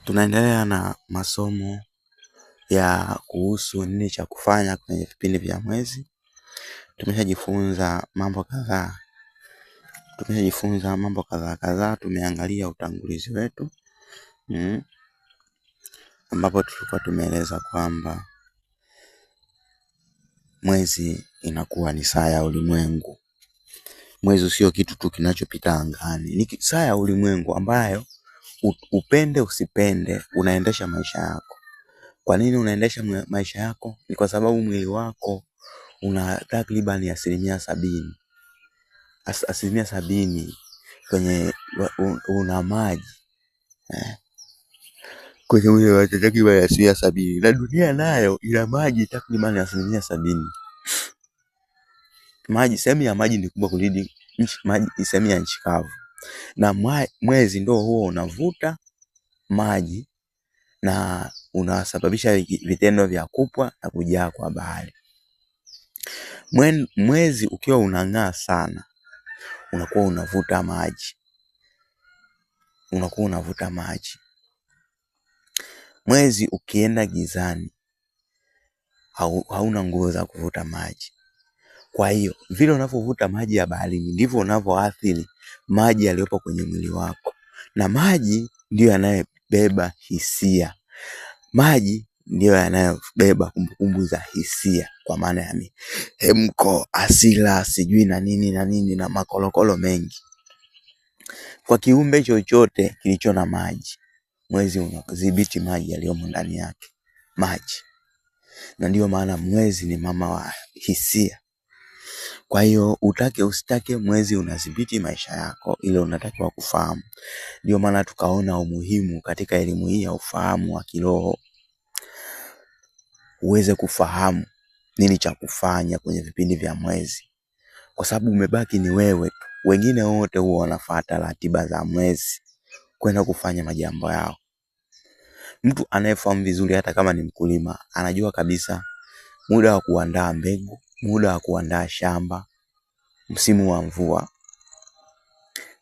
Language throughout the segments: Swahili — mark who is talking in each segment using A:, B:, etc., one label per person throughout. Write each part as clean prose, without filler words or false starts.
A: Tunaendelea na masomo ya kuhusu nini cha kufanya kwenye vipindi vya mwezi. Tumeshajifunza mambo kadhaa, tumeshajifunza mambo kadhaa kadhaa. Tumeangalia utangulizi wetu ambapo tulikuwa tumeeleza kwamba mwezi inakuwa ni saa ya ulimwengu. Mwezi sio kitu tu kinachopita angani, ni saa ya ulimwengu ambayo upende usipende unaendesha maisha yako. Kwa nini unaendesha maisha yako? Ni kwa sababu mwili wako una takriban 70%, 70% kwenye una maji kwenye mwili wako takriban 70%, na dunia nayo ina maji takriban 70%. Maji, sehemu ya maji ni kubwa kuzidi maji sehemu ya nchi kavu, na mwezi ndio huo unavuta maji na unasababisha vitendo vya kupwa na kujaa kwa bahari. Mwezi ukiwa unang'aa sana unakuwa unavuta maji, unakuwa unavuta maji. Mwezi ukienda gizani hauna nguvu za kuvuta maji. Kwa hiyo vile unavyovuta maji ya baharini ndivyo unavyoathiri maji yaliyopo kwenye mwili wako, na maji ndiyo yanayobeba hisia. Maji ndiyo yanayobeba kumbukumbu za hisia, kwa maana ya mihemko, hasira, sijui na nini na nini na makolokolo mengi. Kwa kiumbe chochote kilicho na maji, mwezi unadhibiti maji yaliyomo ndani yake, maji. Na ndiyo maana mwezi ni mama wa hisia. Kwa hiyo utake usitake, mwezi unadhibiti maisha yako, ile unatakiwa kufahamu. Ndio maana tukaona umuhimu katika elimu hii ya ufahamu wa kiroho, uweze kufahamu nini cha kufanya kwenye vipindi vya mwezi, kwa sababu umebaki ni wewe tu. Wengine wote huwa wanafuata ratiba za mwezi kwenda kufanya majambo yao. Mtu anayefahamu vizuri, hata kama ni mkulima, anajua kabisa muda wa kuandaa mbegu, muda wa kuandaa shamba, msimu wa mvua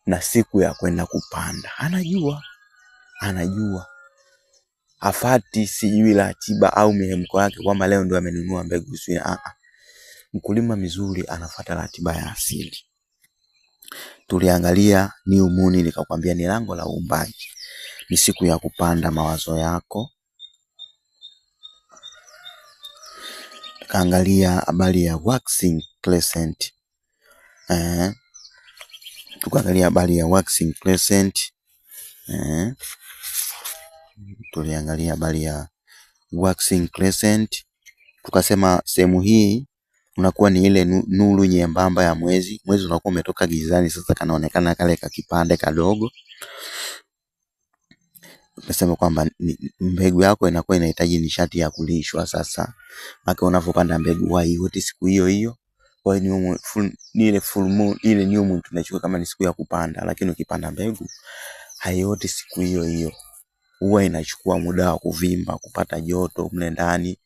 A: na siku ya kwenda kupanda. Anajua, anajua afati sijui ratiba au mihemko yake kwamba leo ndio amenunua mbegu sijui. Mkulima mzuri anafuata ratiba ya asili. Tuliangalia new moon, nikakwambia ni lango la uumbaji, ni siku ya kupanda mawazo yako. Tukaangalia habari ya waxing crescent. Tukaangalia habari ya waxing crescent. Tuliangalia habari ya waxing crescent, tukasema sehemu hii unakuwa ni ile nuru nyembamba ya mwezi. Mwezi unakuwa umetoka gizani, sasa kanaonekana kale kakipande kadogo. Tunasema kwamba mbegu yako inakuwa inahitaji nishati ya kulishwa sasa, maana unapopanda mbegu huwa haioti siku hiyo hiyo. Kwa hiyo ni ile full moon, ile new moon tunachukua kama ni siku ya kupanda, lakini ukipanda mbegu haioti siku hiyo hiyo, huwa inachukua muda wa kuvimba, kupata joto mle ndani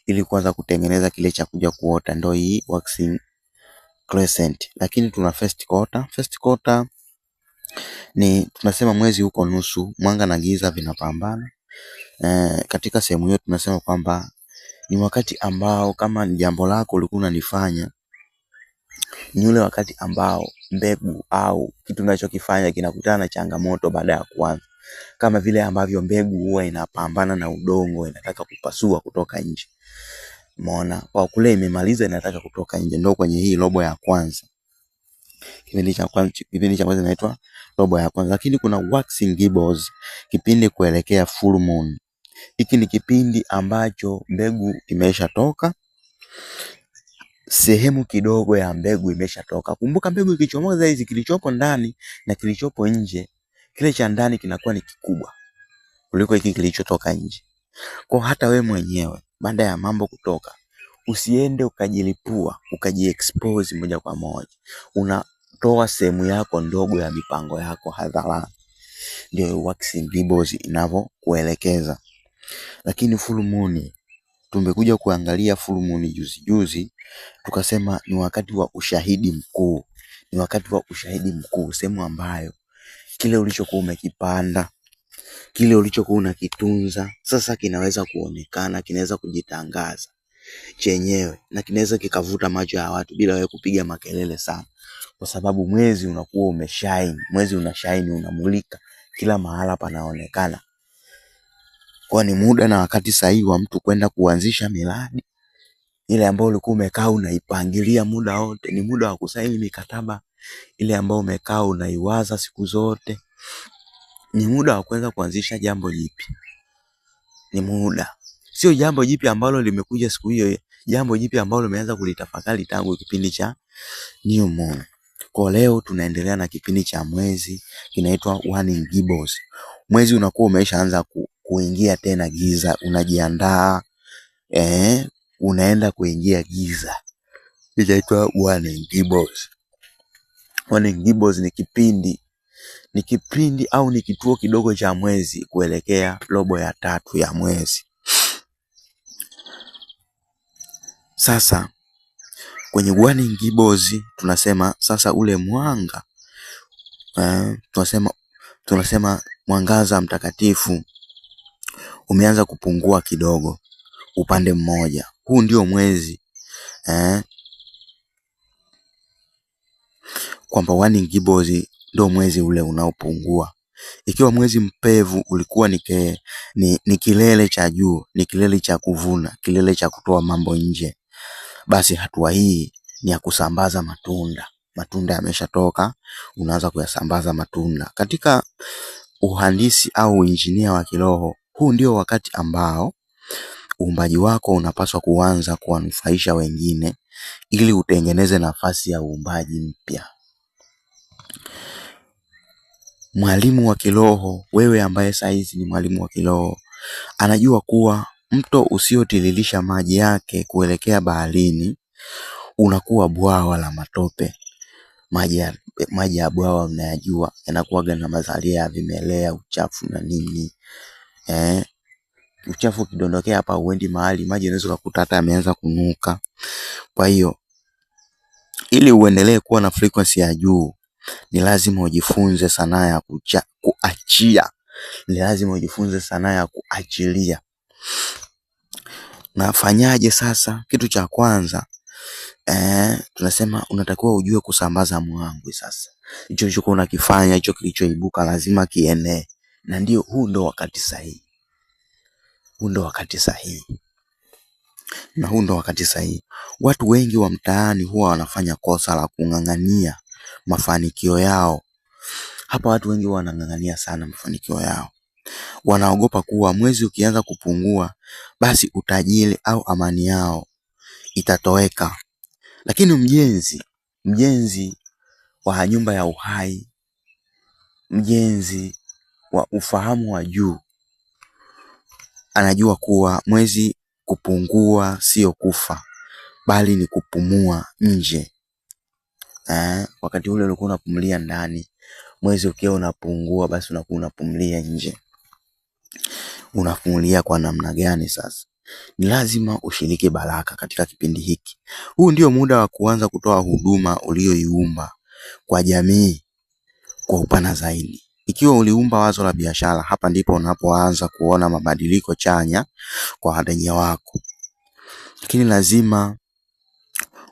A: ili kuanza kutengeneza kile cha kuja kuota, ndio hii waxing crescent. Lakini tuna first quarter. First quarter ni tunasema mwezi uko nusu, mwanga na giza vinapambana. Katika sehemu hiyo tunasema kwamba ni wakati ambao kama ni jambo lako ulikuwa unalifanya, ni ule wakati ambao mbegu au kitu unachokifanya kinakutana na changamoto baada ya kuanza. Kama vile ambavyo mbegu huwa inapambana na udongo, inataka kupasua kutoka nje. Umeona? Kwa kule imemaliza inataka kutoka nje, ndio kwenye hii robo ya kwanza. Kipindi cha kwanza, kipindi cha kwanza inaitwa robo ya kwanza. Lakini kuna waxing gibbous, kipindi kuelekea full moon. Hiki ni kipindi ambacho mbegu imeshatoka, sehemu kidogo ya mbegu imeshatoka. Kumbuka mbegu ikichomoza hizi, kilichopo ndani na kilichopo nje, kile cha ndani kinakuwa ni kikubwa kuliko hiki kilichotoka nje. Kwa hata we mwenyewe baada ya mambo kutoka, usiende ukajilipua, ukajiexpose moja kwa moja. Unatoa sehemu yako ndogo ya mipango yako hadharani. Ndio waxing gibbous inavyokuelekeza. Lakini full moon, tumekuja kuangalia full moon juzi juzi, tukasema ni wakati wa ushahidi mkuu. Ni wakati wa ushahidi mkuu, sehemu ambayo kile ulichokuwa umekipanda Kile ulichokuwa unakitunza sasa kinaweza kuonekana, kinaweza kujitangaza chenyewe na kinaweza kikavuta macho ya watu bila wewe kupiga makelele sana, kwa sababu mwezi unakuwa umeshine, mwezi unashine, unamulika kila mahala panaonekana. Kwa ni muda na wakati sahihi wa mtu kwenda kuanzisha miradi ile ambayo ulikuwa umekaa unaipangilia muda wote. Ni muda wa kusaini mikataba ile ambayo umekaa unaiwaza siku zote. Ni muda wa kuweza kuanzisha jambo jipya. Ni muda, sio jambo jipya ambalo limekuja siku hiyo, jambo jipya ambalo umeanza kulitafakari tangu kipindi cha new moon. Kwa leo tunaendelea na kipindi cha mwezi kinaitwa Waning Gibbous. Mwezi unakuwa umeshaanza kuingia tena giza, unajiandaa unaenda kuingia giza, inaitwa Waning Gibbous. Waning Gibbous ni kipindi au ni kituo kidogo cha mwezi kuelekea robo ya tatu ya mwezi. Sasa kwenye Waning Gibbous tunasema sasa ule mwanga tunasema mwangaza mtakatifu umeanza kupungua kidogo upande mmoja. Huu ndio mwezi kwamba Waning Gibbous ndio mwezi ule unaopungua. Ikiwa mwezi mpevu ulikuwa ni kilele cha juu, ni kilele cha kuvuna, kilele cha kutoa mambo nje, basi hatua hii ni ya kusambaza matunda. Matunda yameshatoka, unaanza kuyasambaza matunda. Katika uhandisi au uinjinia wa kiroho, huu ndio wakati ambao uumbaji wako unapaswa kuanza kuwanufaisha wengine ili utengeneze nafasi ya uumbaji mpya. Mwalimu wa kiroho, wewe ambaye saizi ni mwalimu wa kiroho, anajua kuwa mto usiotiririsha maji yake kuelekea baharini unakuwa bwawa la matope. Maji ya bwawa mnayajua yanakuwaga na mazalia ya vimelea, uchafu na nini. Uchafu ukidondokea hapa uendi mahali, maji unaweza kukuta hata yameanza kunuka. Kwa hiyo ili uendelee kuwa na frequency ya juu, ni lazima ujifunze sanaa ya kuachia. Ni lazima ujifunze sanaa ya kuachilia. Nafanyaje sasa? Kitu cha kwanza tunasema unatakiwa ujue kusambaza mwangwi. Sasa hicho ulichokuwa unakifanya, hicho kilichoibuka lazima kienee, na ndio huu ndo wakati sahihi. Huu ndo wakati sahihi, na huu ndo wakati sahihi. Watu wengi wa mtaani huwa wanafanya kosa la kung'ang'ania mafanikio yao. Hapa watu wengi huwa wanang'ang'ania sana mafanikio yao. Wanaogopa kuwa mwezi ukianza kupungua, basi utajiri au amani yao itatoweka. Lakini mjenzi wa nyumba ya uhai, mjenzi wa ufahamu wa juu, anajua kuwa mwezi kupungua sio kufa, bali ni kupumua nje. Wakati ule ulikuwa unapumulia ndani, mwezi ukiwa unapungua, basi unakuwa unapumulia nje. Unapumulia kwa namna gani sasa? Ni lazima ushiriki baraka katika kipindi hiki. Huu ndio muda wa kuanza kutoa huduma uliyoiumba kwa jamii kwa upana zaidi. Ikiwa uliumba wazo la biashara, hapa ndipo unapoanza kuona mabadiliko chanya kwa wateja wako. Lakini lazima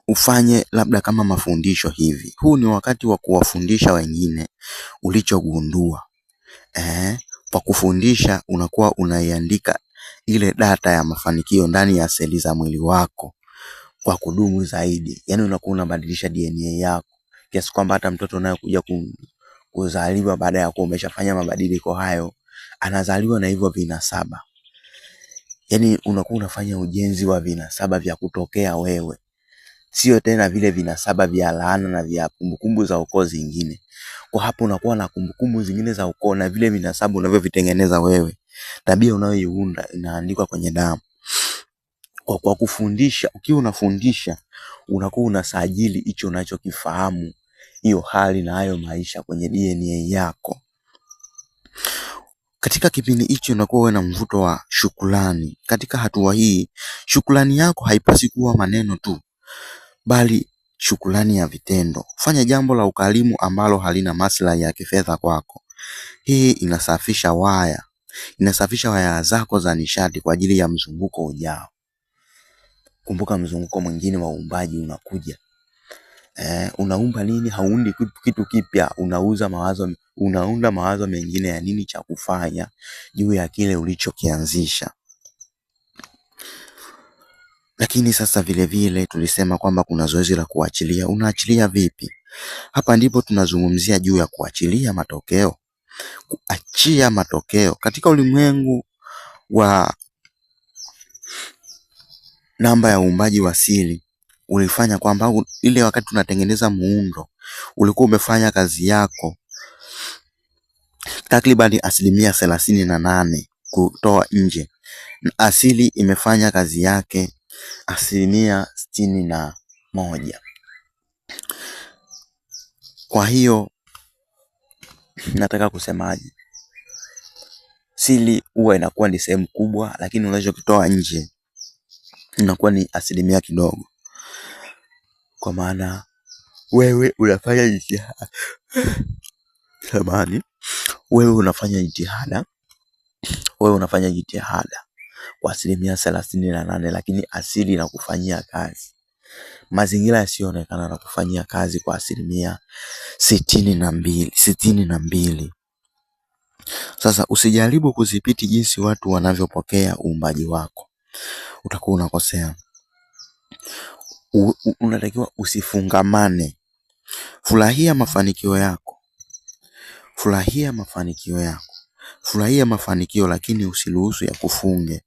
A: ufanye labda kama mafundisho hivi. Huu ni wakati wa kuwafundisha wengine ulichogundua. Kwa kufundisha unakuwa unaiandika ile data ya mafanikio ndani ya seli za mwili wako kwa kudumu zaidi. Yaani unakuwa unabadilisha DNA yako kiasi kwamba hata mtoto unayekuja kuzaliwa baada ya kuwa umeshafanya mabadiliko hayo, anazaliwa na hivyo vinasaba. Yaani unakuwa unafanya ujenzi wa vinasaba vya kutokea wewe, sio tena vile vinasaba vya laana na vya kumbukumbu za ukoo zingine. Kwa hapo unakuwa na kumbukumbu zingine za ukoo na vile vinasaba unavyovitengeneza wewe. Tabia unayoiunda inaandikwa kwenye damu. Kwa kufundisha, ukiwa unafundisha unakuwa unasajili hicho unachokifahamu, hiyo hali na hayo maisha kwenye DNA yako. Katika kipindi hicho unakuwa wewe na mvuto wa shukrani. Katika hatua hii, shukrani yako haipasi kuwa maneno tu, bali shukrani ya vitendo. Fanya jambo la ukarimu ambalo halina maslahi ya kifedha kwako. Hii inasafisha waya Inasafisha waya zako za nishati kwa ajili ya mzunguko ujao. Kumbuka mzunguko mwingine wa uumbaji unakuja. Unaumba nini? Haundi kitu kipya, unauza mawazo, unaunda mawazo mengine ya nini cha kufanya juu ya kile ulichokianzisha. Lakini sasa vile vile tulisema kwamba kuna zoezi la kuachilia. Unaachilia vipi? Hapa ndipo tunazungumzia juu ya kuachilia matokeo. Kuachia matokeo katika ulimwengu wa namba ya uumbaji wa siri, ulifanya kwamba ile wakati tunatengeneza muundo ulikuwa umefanya kazi yako takribani 38% kutoa nje, na asili imefanya kazi yake 61%. Kwa hiyo nataka kusemaje? Siri huwa inakuwa ni sehemu kubwa, lakini unachokitoa nje inakuwa ni asilimia kidogo, kwa maana wewe unafanya jitihada samahani, wewe unafanya jitihada, wewe unafanya jitihada kwa 38%, lakini asili inakufanyia kazi, mazingira yasiyoonekana na kufanyia kazi kwa 62%, 62. Sasa usijaribu kudhibiti jinsi watu wanavyopokea uumbaji wako, utakuwa unakosea. Unatakiwa usifungamane. Furahia mafanikio yako, furahia mafanikio yako, furahia mafanikio, lakini usiruhusu ya kufunge.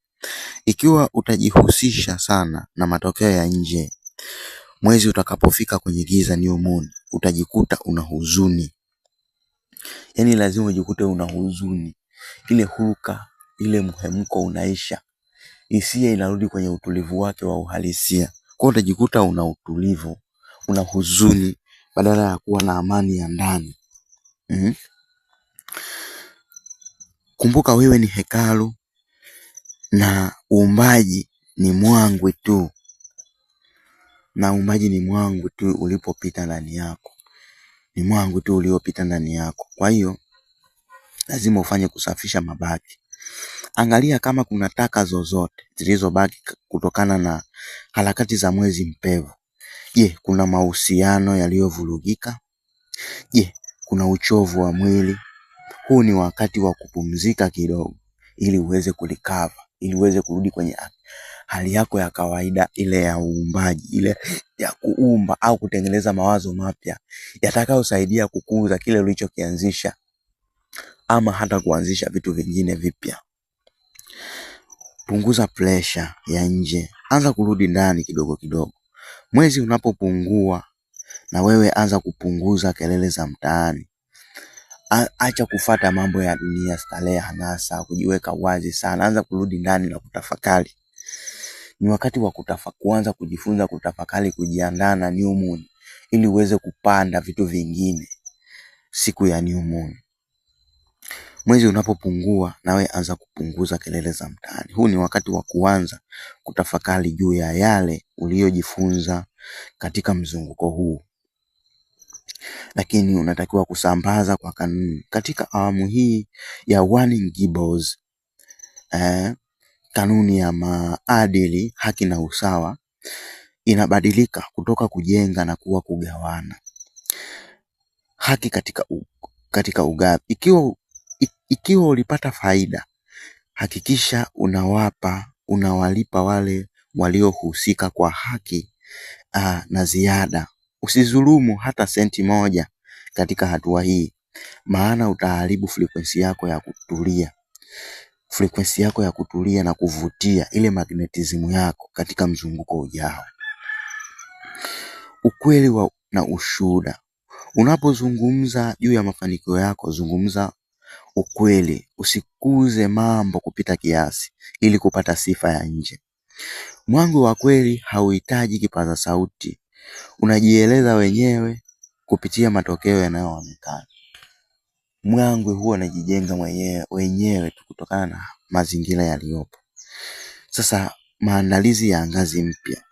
A: Ikiwa utajihusisha sana na matokeo ya nje, mwezi utakapofika kwenye giza new moon, utajikuta una huzuni. Yaani lazima ujikute una huzuni, ile huruka, ile mhemko unaisha, hisia inarudi kwenye utulivu wake wa uhalisia. Kwa hiyo utajikuta una utulivu, una huzuni badala ya kuwa na amani ya ndani. Kumbuka wewe ni hekalu na uumbaji ni mwangwi tu, na uumbaji ni mwangwi tu ulipopita ndani yako, ni mwangwi tu uliopita ndani yako. Kwa hiyo lazima ufanye kusafisha mabaki. Angalia kama kuna taka zozote zilizobaki kutokana na harakati za mwezi mpevu. Je, kuna mahusiano yaliyovurugika? Je, kuna uchovu wa mwili? Huu ni wakati wa kupumzika kidogo ili uweze kulikava, ili uweze kurudi kwenye hali yako ya kawaida ile ya uumbaji, ile ya kuumba au kutengeneza mawazo mapya yatakayosaidia kukuza kile ulichokianzisha ama hata kuanzisha vitu vingine vipya. Punguza presha ya nje, anza kurudi ndani kidogo kidogo. Mwezi unapopungua na wewe anza kupunguza kelele za mtaani. Acha kufata mambo ya dunia, starehe, hanasa, kujiweka wazi sana. Anza kurudi ndani na kutafakari. Ni wakati wa kuanza kujifunza kutafakari, kujiandaa na new moon ili uweze kupanda vitu vingine siku ya new moon. Mwezi unapopungua nawe anza kupunguza kelele za mtaani. Huu ni wakati wa kuanza kutafakari juu ya yale uliyojifunza katika mzunguko huu. Lakini unatakiwa kusambaza kwa kanuni. Katika awamu hii ya Warning Gibbons, kanuni ya maadili, haki na usawa inabadilika kutoka kujenga na kuwa kugawana. Haki katika ugavi. Ikiwa ulipata faida, hakikisha unawalipa wale waliohusika kwa haki na ziada. Usidhulumu hata senti moja katika hatua hii, maana utaharibu frequency yako ya kutulia, frequency yako ya kutulia na kuvutia ile magnetism yako katika mzunguko ujao. Ukweli na ushuhuda. Unapozungumza juu ya mafanikio yako, zungumza ukweli. Usikuze mambo kupita kiasi ili kupata sifa ya nje. Mwangwi wa kweli hauhitaji kipaza sauti, unajieleza wenyewe kupitia matokeo yanayoonekana. Mwangwi huwa unajijenga wenyewe tu kutokana na mazingira yaliyopo. Sasa maandalizi ya ngazi mpya,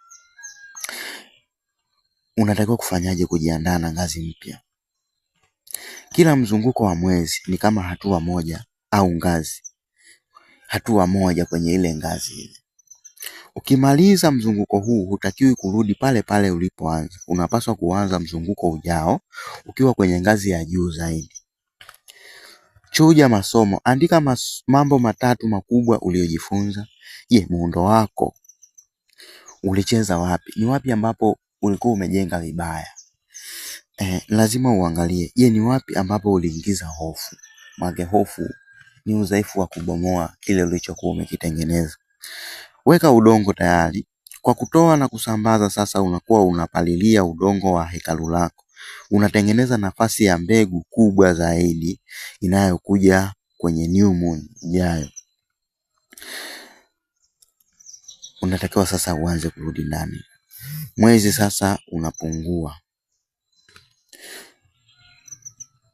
A: unatakiwa kufanyaje kujiandaa na ngazi mpya? Kila mzunguko wa mwezi ni kama hatua moja au ngazi. hatua moja kwenye ile ngazi ile. Ukimaliza mzunguko huu hutakiwi kurudi pale pale ulipoanza. Unapaswa kuanza mzunguko ujao ukiwa kwenye ngazi ya juu zaidi. Chuja masomo, andika mambo matatu makubwa uliyojifunza. Je, muundo wako ulicheza wapi? Ni wapi ambapo ulikuwa umejenga vibaya? Lazima uangalie. Je, ni wapi ambapo uliingiza hofu? Maana hofu ni udhaifu wa kubomoa kile ulichokuwa umekitengeneza. Weka udongo tayari kwa kutoa na kusambaza. Sasa unakuwa unapalilia udongo wa hekalu lako, unatengeneza nafasi ya mbegu kubwa zaidi inayokuja kwenye new moon ijayo. Unatakiwa sasa uanze kurudi ndani. Mwezi sasa unapungua,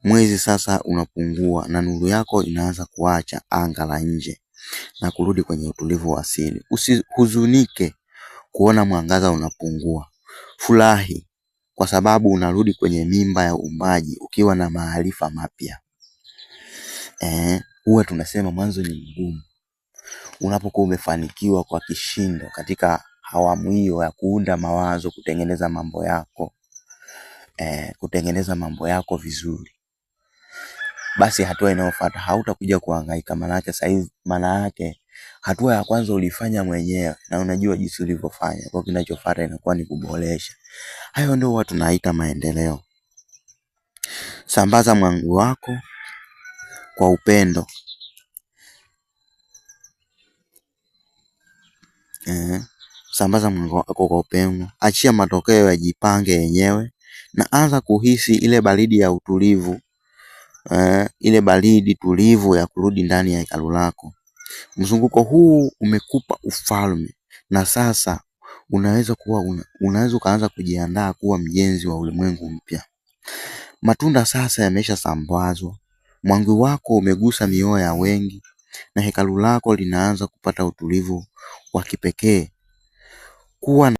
A: mwezi sasa unapungua na nuru yako inaanza kuacha anga la nje na kurudi kwenye utulivu wa asili. Usihuzunike kuona mwangaza unapungua, furahi kwa sababu unarudi kwenye mimba ya uumbaji ukiwa na maarifa mapya. Huwa tunasema mwanzo ni mgumu. Unapokuwa umefanikiwa kwa kishindo katika awamu hiyo ya kuunda mawazo, kutengeneza mambo yako, kutengeneza mambo yako vizuri, basi hatua inayofuata hautakuja kuhangaika. Maana yake saizi, maana yake hatua ya kwanza ulifanya mwenyewe na unajua jinsi ulivyofanya, kwa kinachofuata inakuwa ni kuboresha. Hayo ndio huwa tunaita maendeleo. Sambaza mwangu wako kwa upendo. Sambaza mwanga wako kwa upendo, achia matokeo yajipange yenyewe, na anza kuhisi ile baridi ya utulivu, ile baridi tulivu ya kurudi ndani ya hekalu lako. Mzunguko huu umekupa ufalme na sasa unaweza kuwa unaweza ukaanza kujiandaa kuwa mjenzi wa ulimwengu mpya. Matunda sasa yameshasambazwa, mwangwi wako umegusa mioyo ya wengi na hekalu lako linaanza kupata utulivu wa kipekee. Kuwa na